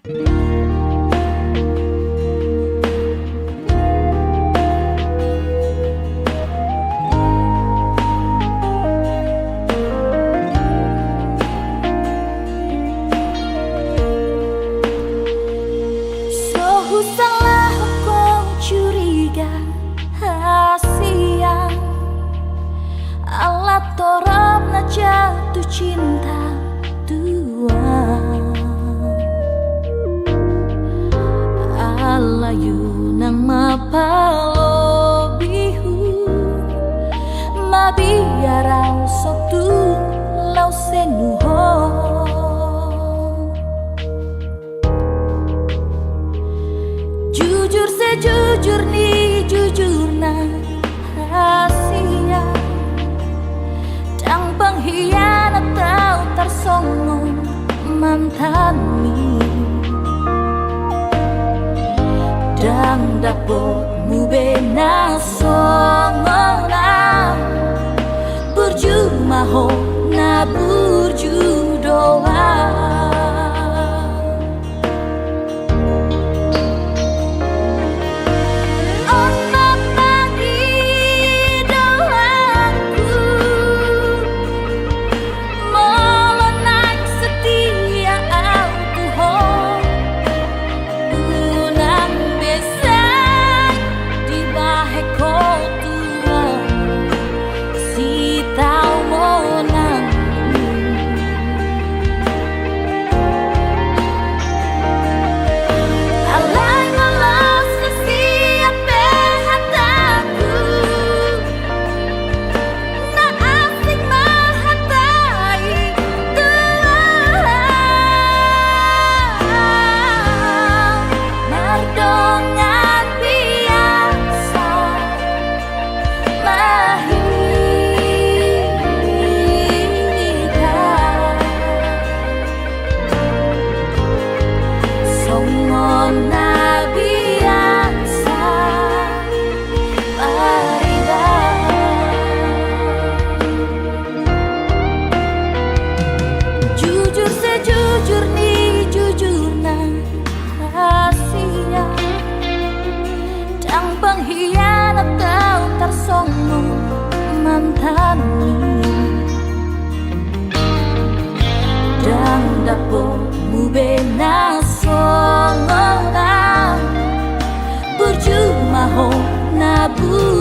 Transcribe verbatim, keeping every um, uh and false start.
So husalahon ho curiga hasian, ala torop na jatuh cinta tu au. Alai unang ma palobi ho, mabiar au so tung laos senuhon. Jujur sejujur ni jujurna hasian, ndang penghianat au tarsongon mantanmi. Ndang dapotmu be na songon au, burju ma ho na burju do au. On ma pangidoanku, molo naeng setia au tu ho, unang be sai dibahen ho tu au sitaonon. Alai molo sisiap pe hataku, na asing ma hata i tu au, mardongan biasa ma hita, songon na biasa maribau. Jujur sejujur ni jujurna hasian, ndang penghianat au tarsongon mantanmi. Ndang dapotmu be na songon au, burju ma ho na burju